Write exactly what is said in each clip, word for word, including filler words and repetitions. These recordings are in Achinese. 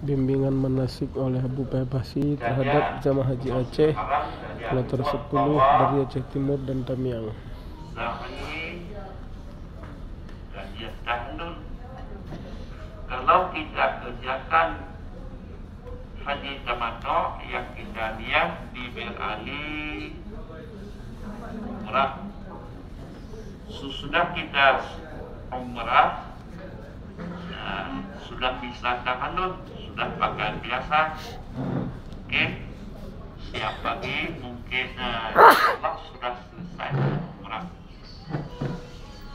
Bimbingan manasik oleh Abu Peh Basi terhadap jamaah haji Aceh, kloter sepuluh dari Aceh Timur dan Tamiang. Kalau kita kerjakan haji tamattu yang kita niat di berali umrah, sesudah kita umrah, ya, sudah bisa tahallul, sudah pakaian biasa. Oke, siap pagi mungkin, eh, insya Allah sudah selesai umrah.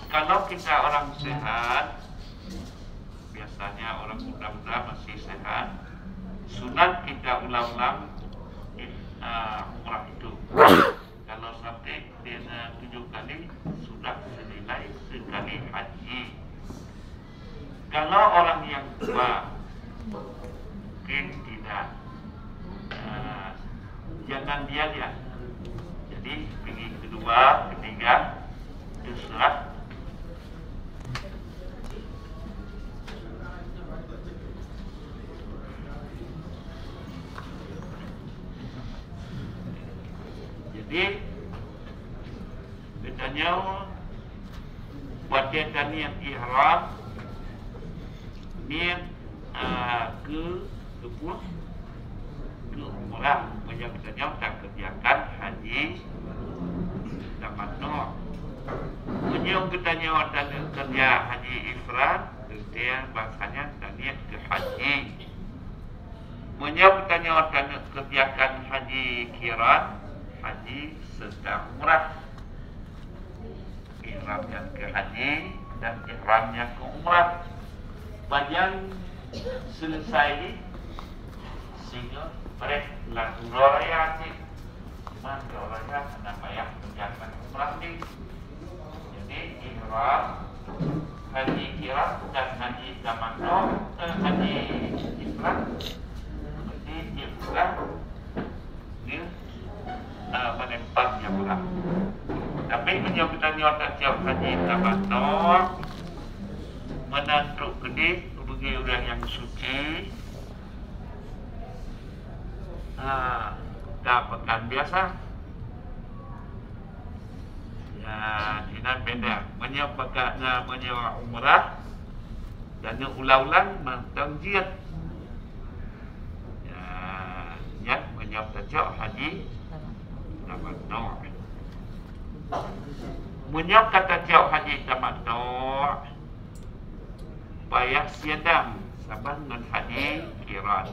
Kalau kita orang sehat, biasanya orang muda-muda masih sehat, sunat kita ulang-ulang, eh, umrah itu. Kalau sampai dia tujuh kali, sudah senilai sekali haji. Kalau orang yang tua, mungkin tidak, eh, jangan dia lihat. Jadi, pergi kedua, ketiga, terserah. Jadi, geutanyoe watée taniet ihram, niet, a, keu, keu peue? Keu umrah. Meunyoe geutanyoe takeurjakan haji tamattu. Meunyoe geutanyoe taneuk keurja haji ifrad, geutanyoe bahasanya taniet keu haji. Meunyoe geutanyoe taneuk keurjakan haji kiran, haji serta umrah. Ihram nyang keu haji dan ihram nyang keu umrah. Pajan selesai jih singoh preh lam uroe raya cit. Cuma di uroe raya hana payah keurjakan umrah jih. Jadi, ihram haji kiran dan haji tamattu, eh, haji ifrad, berarti dia bukan dia, eh, menempatnya pulang. Tapi meunyoe geutanyoe tacok haji tamattu, meunan trok keudeh bagi ureuëng nyang suci, ha, ka pakaian biasa. Ya, inan beda. Meunyoe pakaian, meunyoe umrah, dan ulang-ulang mantong jeuet. Ya, nyan meunyoe tacok haji tamattu. Meunyoe ka tacok haji tamattu, payah siadam saban ngon haji kiran.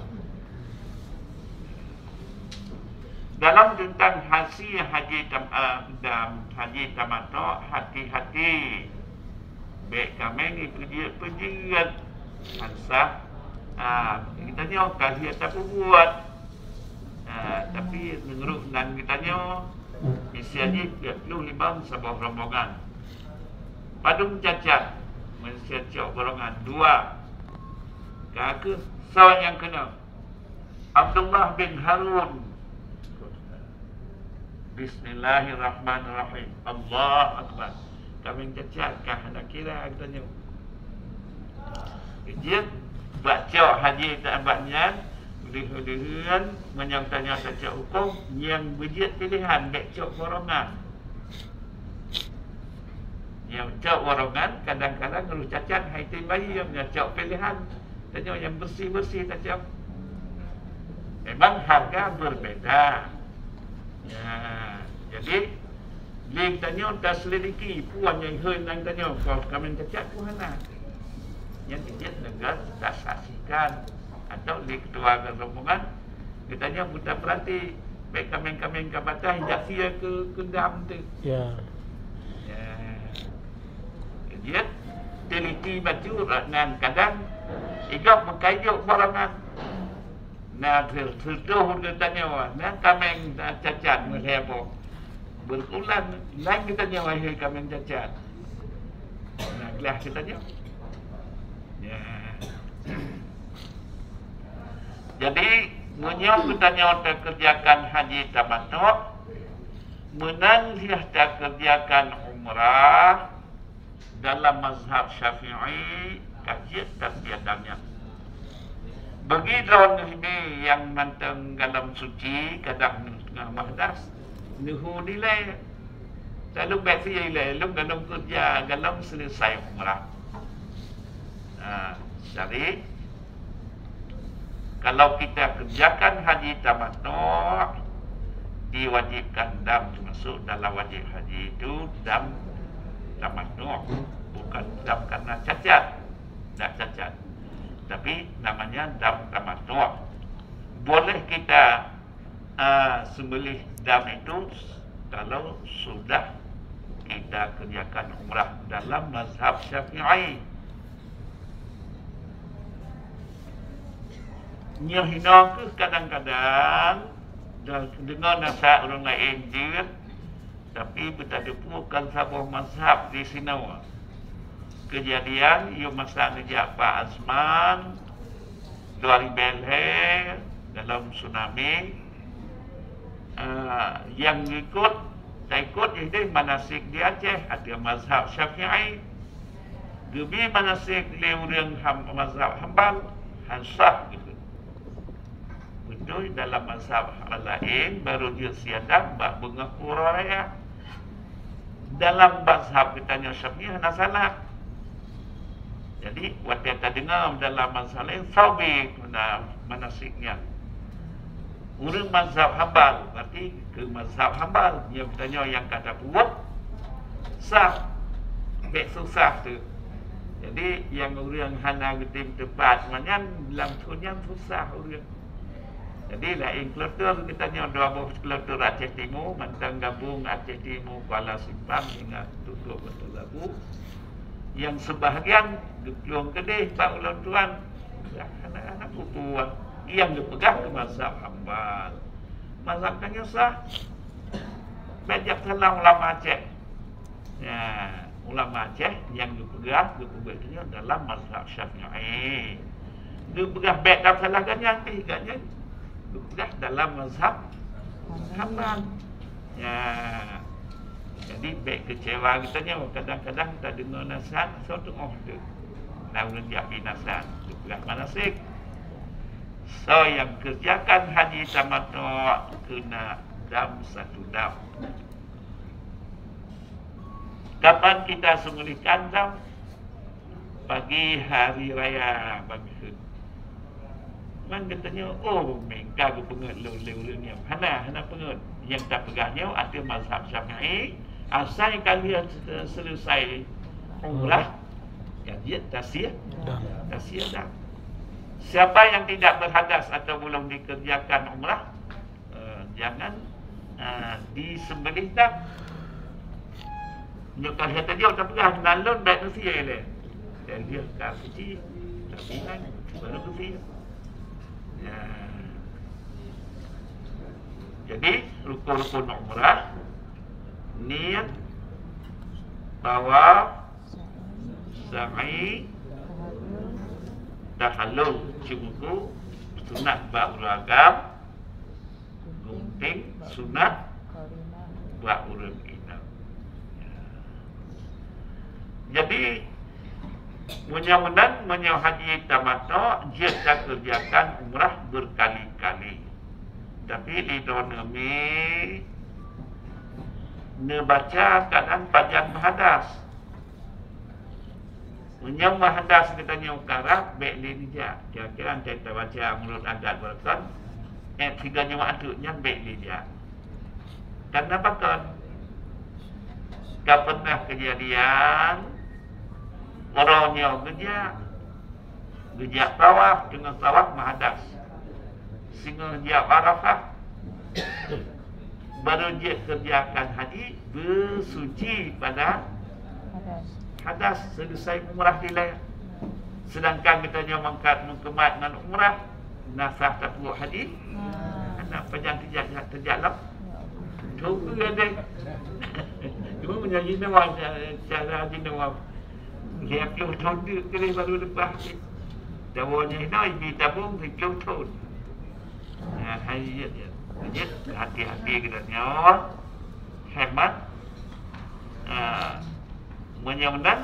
Dalam teuntang hase haji tam-, eh, dam-, haji tamattu, hati-hati. Bék kaméng ipeujeuet-peujeuet. Ansah, ah, geutanyoe ka lheueh tapeubuet. Ah, tapi meunurot nan geutanyoe, isi jih peuet ploh limong saboh rombongan. Padum cacat, meunyoe cok golongan dua. Ka kheueh soe nyang keunong? Abdullah bin Harun. Bismillahirrahmanirrahim. Allahu Akbar. Kaméng cacat ka hana kira geutanyoe. Jeuet bak cok haji tamat nyan, lheueh-lheueh meunyoe tanyoe tacok hukôm, nyang beujeuet piléhan bék cok borongan. Nyang cok borongan kadang-kadang roh cacat hai tem bayi nyang cok piléhan. Tanyoe nyang bersih-bersih tacok. Memang harga berbeda. Ya, jadi lé tanyoe taselidiki puan nyang hei nang tanyoe, kau kaméng cacat puan hana. Nyang jeuet neuga tasaksikan atau lé ketua rombongan geutanyoe buta peurati, bék kaméng-kaméng ka bataih jak sie keu, keu dam teuh. Ya. Ya. Jeuet teliti bacut ngan kadang igop meukaijok borongan. Na teuh-, teutoh geutanyoe, na kaméng na cacat meuheboh. Beurulang laén geutanyoe wahai kaméng cacat. Na glah geutanyoe. Ya. Jadi, meunyoe geutanyoe takeurjakan haji tamattu, meunan lheueh takeurjakan umrah, dalam mazhab Syafi'i, Ka jeuet dan biadab nyan. Bagi droeneuh ini nyang mantong galom suci, kadang teungoh muhdas, neuhu dilèe. Lalu bèk sie ilèe, lôn galom keureuja, galom seuleusai umrah. Ha, jadi, kalau kita kerjakan haji tamattu', diwajibkan dam, termasuk dalam wajib haji itu dam tamattu', bukan dam karena cacat. Tidak cacat. Tapi namanya dam tamattu'. Boleh kita, ah, sembelih dam itu kalau sudah kita kerjakan umrah dalam mazhab Syafi'i. Nyoe hinoe keuh kadang-kadang deungon nasihat ureueng laén jeuet, tapi beutateupeu kon saboh mazhab di sinoe. Keujadian, yôh masa neujak Pak Azman, dua ribèe lhèe, dalam tsunami, ah, nyang ikot, taikot jih deh manasik di Aceh, ateueh mazhab Syafi'i. Geubi manasik lé ureueng ham-, mazhab Hambal, han sah gitu. Beutôi, dalam mazhab laén barô jeuet sie dam bak beungoh uroe raya. Dalam mazhab geutanyoe Syafi'i hana salah. Jadi, watèe tadeungoe dalam mazhab laén, sabe mana-, manasik nyan. Ureueng mazhab Hambal, berarti keu mazhab Hambal. Nyoe geutanyoe nyang ka tapeubuet, sah. Bèk susah teuh. Jadi, nyang ureueng hana geutem teupat, nyan lam thôn nyan susah ureueng. Jadi, laén kultur geutanyoe, dua boh kultur Aceh Timu, mantong gabong Aceh Timu, Kuala Simpang, ingat tutup Batu Labu. Nyang seubahgian geuplueng keudeh bak ulôn tuan, hana-hana peue-peue. Nyang geupeugah keu mazhab Hambal. Mazhab tanyoe sah. Bèk jak salah ulama Aceh. Ya, ulama Aceh nyang geupeugah, geupeugah itu dalam mazhab Syafi'i. Geupeugah bèk dan salah gobnyan pih, gobnyan geupeugah dalam mazhab Hambal. Ya. Jadi, bèk keucewa geutanyoe. Kadang-kadang tadeungoe nasihat, soe teungoh teuh. Nah, ureueng jiapi nasihat, geupeugah manasik. Soe nyang kerjakan haji tamattu' keuna dam satu dam. Kapan kita sembelih dam? Pagi hari raya, bak meuseujid. Man geutanyoe, oh, meuengka geupeungeut lé ureueng nyoe. Hana, hana peungeut. Nyang tapeugah nyoe ateueh mazhab Syafi'i, asai ka lheueh seuleusai umrah, ka jeuet tasie, tasie dam. Siapa yang tidak berhadas atau belum dikerjakan umrah, Eh, jangan, eh, disembelih dam. Nyoe ka lheueh tajaweueb tapeugah, nan lôn bèk neusie lé. Dan dia ka suci, tapi nan baru neusie. Ya. Jadi, rukun-rukun umrah, niat, tawaf, sa'i, tahallul, cumku, sunat bak ureueng agam, gunting, sunat bak ureueng inong. Jadi, meunyoe meunan, meunyoe haji tamattu', jeuet takeureujakan umrah beurkali-kali. Tapi di droeneuh mi neubaca kadang pajan meuhadas. Meunyoe meuhadas geutanyoe karab, bèk lé neujak. Kira-kira 'an tabaca meunurot adat beureukan, eh, sigoe Jumat teuk nyan bèk lé jak. Karena pakon? Ka peunah keujadian, uroe nyoe geujak, geujak tawaf, teungoh tawaf meuhadas. Singoh jak Arafah, baru jeuet keureujakan haji, beusuci pada hadas, seuleusai umrah dilèe. Seudangkan geutanyoe mangkat meukeumah ngon umrah, na sah tapeubuet haji? Hana, pajan teujak, teujak lom. Thôn deuh. Cuma meunyoe jinoe, cara jinoe, siplôh thôn deuh keuh baru leupah. Dawa nyan hinoe jibi tabong siplôh thôn. Nah, hai jeuet, jeuet. Jeuet, hati-hati geutanyoe. Hemat. Ah, meunyoe meunan,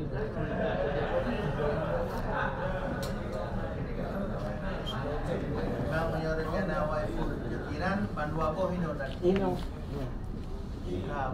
Bang, meunyoe rencana awai pun pikiran, ban dua boh inoe tadi. Inoe. Ka,